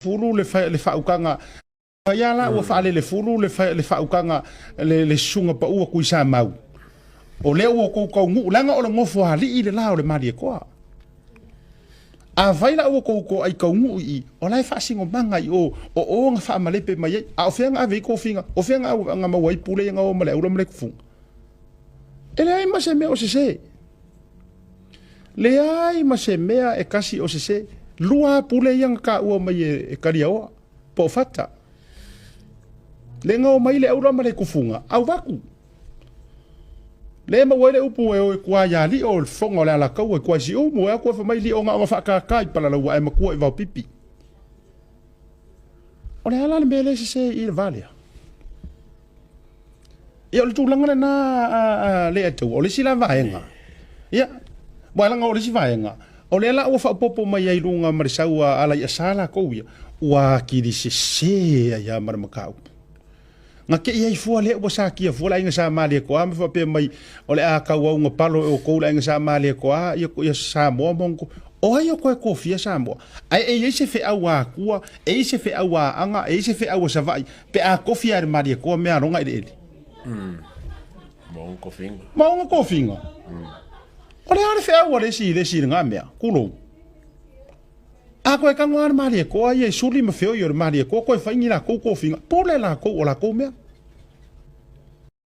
Fulu le le faautaga ia la ua faalelefulu le le faautaga le le susuga paua Tuisamau. O lea ua outou taunuu leaga o le nofoalii le la o le Malietoa. Afai la ua outou toai taunuu i i, o la e faasinomaga i o, o o na faamalepe mai ai. A o fea na ave ai tofiga? O fea na maua ai pule ia na o ma le aula ma le tufuga? E leai ma se mea o sese. Leai ma se mea e kasi o sese. Lua pule ia na taua mai e Kaliaoa po o Fata. Le na o mai le aula ma le tufuga, auvatu. Le maua ai le upu e o e tua ia lio o le fofoga o le Alataua e tua i Siumu, e atu e fai mai lio na ona faatata i Palalaua ae matua i Vaopipi. O le a la le mea lea e sese i le va lea? Ia o le tulaga lena a Leiataua, o le isi la vaega, ia, aua leaga o le isi vaega, o lea la ua faaopoopo mai ai i luga ma le sau a Alaiasa latou ia, ua atili sese ai lava ma le mataupu. Na te i ai fua lea ua satia fua le aiga Sa Malietoa ma faapea mai, o le a tauau na palo e outou le aiga Sa Malietoa, ia, ia Samoa ma ona O ai o toe tofia Samoa? Ae e i ai se feau a Atua, e i ai se feau a Aana, e i ai se feau a Savaii, pe a tofi lava e le Malietoa mea aloga eleele. Ma ona tofiga. Ma ona tofiga. O le a le feau a le isi i le isi i lena mea? Tulou. A toe tago lava le Malietoa ia i suli ma feoi o le Malietoa toe fai ni latou tofiga, pule latou o latou mea.